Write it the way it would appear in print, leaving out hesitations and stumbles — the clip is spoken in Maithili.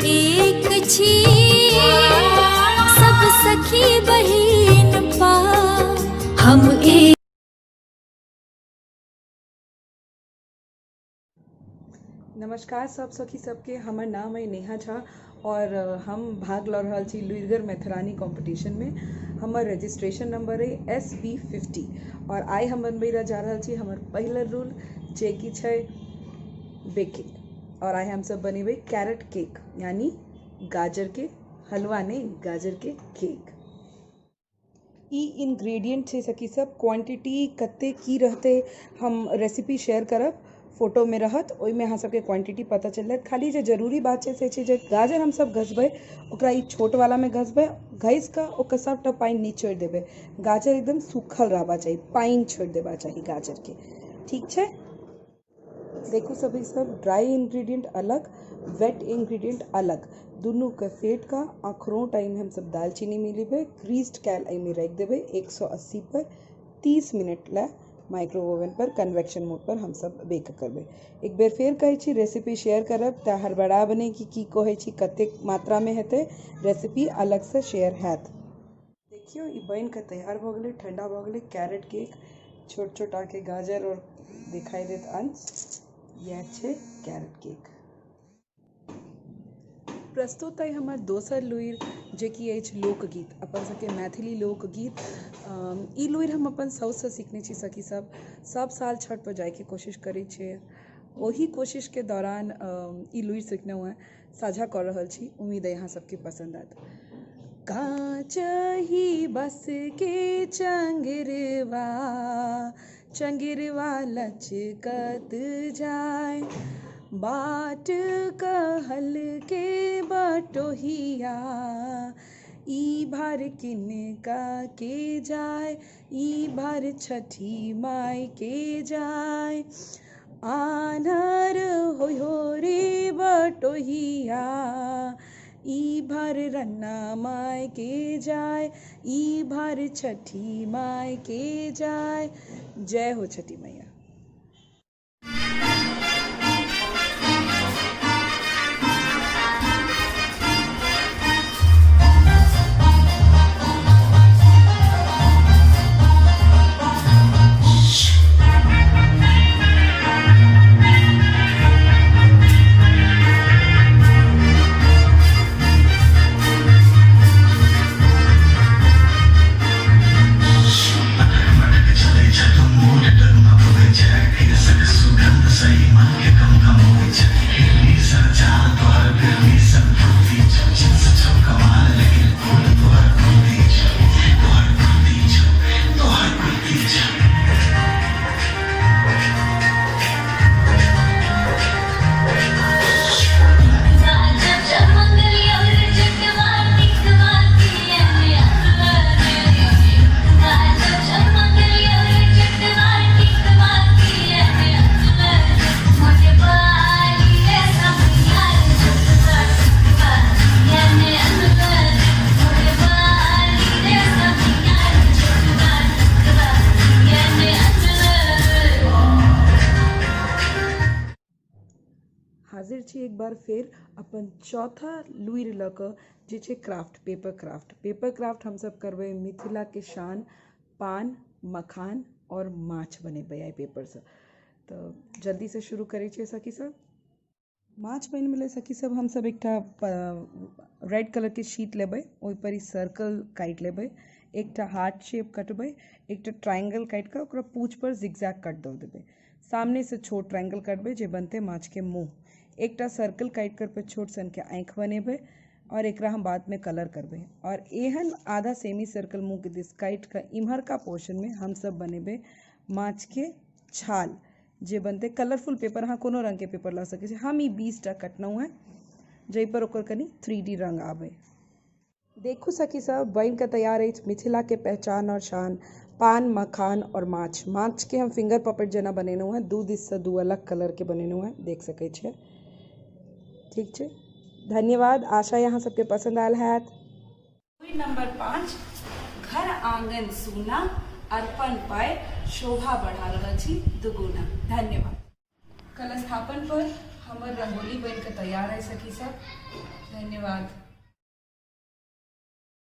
एक छी, सब सखी बहिन पा हम एक। नमस्कार सब सखी सबके, हमर नाम अइ नेहा झा आओर हम भाग लऽ रहल छी लुरिगर मैथिलानी कॉम्पिटिशनमे। हमर रजिस्ट्रेशन नंबर अइ एस बी 50 आओर आइ हम बनबै लए जा रहल छी हमर पहिल रूल, जेकि छै बेकिंग। आओर आइ हमसब बनेबै कैरेट केक, यानी गाजरके हलवा नहि, गाजरके केक। ई इन्ग्रीडियंट छै सखी सब, क्वांटिटी कते की रहतै हम रेसिपी शेयर करब, फोटोमे रहत, ओहिमे अहाँ सबके क्वांटिटी पता चलि जायत। खाली जे जरूरी बात छै से छै जे गाजर हमसब घसबै ओकरा ई छोटवलामे घसबै, घसि कऽ ओकर सबटा पानि निचोड़ि देबै। गाजर एकदम सूखल रहबा चाही, पानि छोड़ि देबा चाही गाजरके, ठीक छै। देखू सभी सब, ड्राई इंग्रेडिएंट अलग, वेट इंग्रेडिएंट अलग, दुनूके फेट कऽ अखरोट एहिमे हमसब दालचीनी मिलेबै, ग्रीस्ड कयल एहिमे राखि देबै 180 पर 30 मिनट लए माइक्रो ओवन पर कन्वेक्शन मोड पर हमसब बेक करबै। एक बेर फेर कहै छी, रेसिपी शेयर करब तऽ हड़बड़ायब नहि कि की कहै छी, कतेक मात्रामे हेतै, रेसिपी अलगसँ शेयर हैत। देखियौ, ई बनि कऽ तैयार भऽ गेलै, ठण्डा भऽ गेलै कैरेट केक। छोट छोट अहाँके गाजर आओर दिखाई देत अंश। इएह छै कैरेट केक। प्रस्तुत अइ हमर दोसर लुरि, जेकि अछि लोकगीत, अपन सबके मैथिली लोकगीत। ई लुरि हम अपन साउससँ सिखने छी। सखी सब, सब साल छठि पर जाइके कोशिश करै छियै, ओहि कोशिशके दौरान ई लुरि सिखलहुँ हेँ, साझा कऽ रहल छी। उम्मीद अइ अहाँ सबके पसन्द आयत। काँचही बस के चंगेरवा, चंगेरवा लचकत जाय, बाट कहल के बटोहिया, ई भार किनका के जाय, ई भार छठी माय के जाय। आन्हर होइ हो रे बटोहिया, ई भार रन्ना माय के जाय, ई भार छठी माय के जाय। जय हो छठी मैया। हाजिर छी एक बार फेर अपन चौथा लुरि लऽ कऽ, जे छै craft, paper craft. Paper craft हमसब करबै मिथिलाके शान, पान, मखान आओर माछ बनेबै आइ पेपरसँ। तऽ जल्दीसँ शुरू करै छियै सखी सब। माछ बनबै लए सखी सब, हमसब एकटा रेड कलरके शीट लेबै, ओहिपर ई सर्कल काटि लेबै, एकटा हार्ट शेप कटबै, एकटा ट्रायंगल काटि कऽ ओकरा पूँछ पर जिगजैग कट दऽ देबै, सामनेसँ छोट ट्रायंगल कटबै जे बनतै माछके मुँह, एकटा सर्कल काटि कऽ ओहिपर छोट सनके आँखि बनेबै आओर एकरा हम बादमे कलर करबै, आओर एहन आधा सेमी सर्कल मुँहके दिस काटि कऽ इम्हरका पोर्शनमे हमसब बनेबै माछके छाल, जे बनतै कलरफुल पेपर। अहाँ कोनो रङ्गके पेपर लऽ सकै छी। हम ई 20टा कटलहुँ हेँ जाहिपर ओकर कनि 3D रङ्ग आबै। देखू सखी सब, बनि कऽ तैयार अछि मिथिलाके पहचान आओर शान, पान, मखान आओर माछ। माछके हम फिंगर पपेट जेना बनेलहुँ हेँ, दू दिससँ दू अलग कलरके बनेलहुँ हेँ, देख सकै छियै। ठीक छै, धन्यवाद। आशा अहाँ सबके पसन्द आयल हैत। नंबर 5, घर आंगन सूना, अर्पण पाय शोभा बढ़ा रहल छी दुगुना। धन्यवाद। कलस्थापन पर हमर रंगोली बनिके तैयार है सखी सब। धन्यवाद।